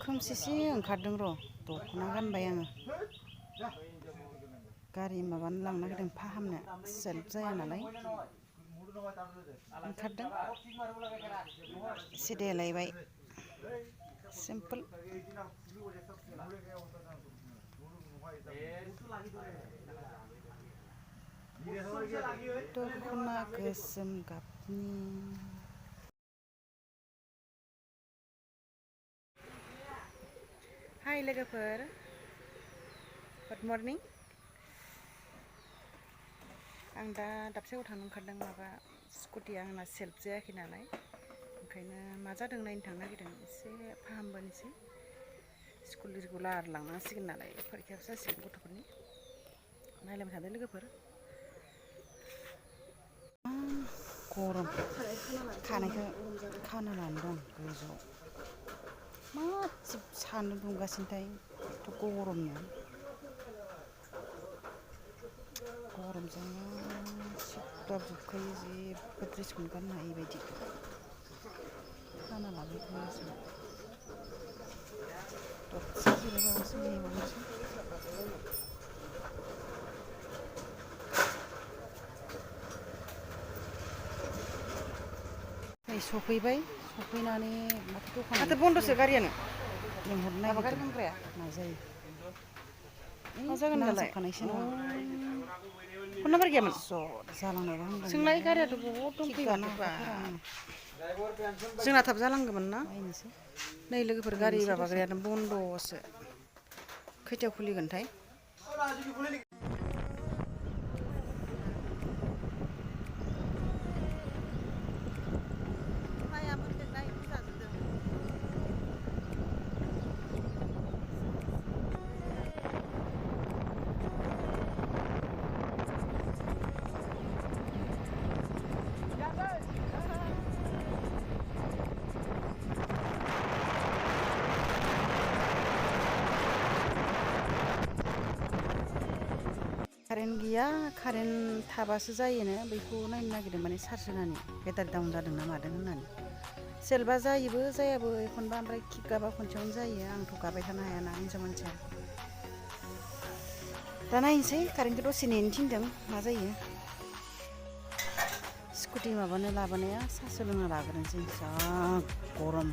खोमसिसि ओंखारदों र' दख'ना गानबाय आङो गारि माबानो लांनो नागिरदों फाहामनो सेल्फ जाया नालाय ओंखारदों एसे देलायबाय सिम्पोल दख'ना गोसोम गाबनि हाय लोगोफोर गुड मर्निं आं दा दाबसेयाव थांनो ओंखारदों माबा स्कुटिया आंना सेल्फ जायाखै नालाय ओंखायनो मा जादों नायनो थांनो नागिरदों एसे फाहामबोनोसै स्कुल रेगुलार लांनांसिगोन नालाय फरिखायाबो जासिगोन गथ'फोरनि नायलायबाय थादों लोगोफोर गरम खानायखौ खाना लानो दं गोजौआव मा सान्दुं दुंगासिनोथाय गरमनो गरमजोंनो सिबगाबजोबखायो जेबो ड्रेसखौनो गाननो हायि बायदि खाना लाबाय गोजौआव दसे जिरायबावनोसै नेबावनोसै सफैबाय सफैनानै माथो बन्द'सो गारियानो लिंहरनो नागिरदों मा जायो मा जागोन दालाय फन नाम्बार गैयामोन ज' जालांनायबा होनदों सोंलाय गारियाथ' बहुद दंफैयो जोंना थाब जालांगौमोन ना नै लोगोफोर गारि माबाग्रायानो बन्द'सो खैथायाव खुलिगोनथाय कारेन्ट गैया कारेन्ट थाबासो जायोनो बेखौ नायनो नागिरदों माने चार्ज होनानै बेटारि डाउन जादों ना मादों होननानै सेल्फा जायोबो जायाबो एखनबा ओमफ्राय किक गाबा खनसेयावनो जायो आंथ' गाबाय थानो हायाना हिनजाव मानसिया दा नायनोसै कारेन्टखौ दसे नेनो थिनदों मा जायो स्कुटि माबानो लाबोनाया साहा लोंना लाग्रोनोसै जा गरम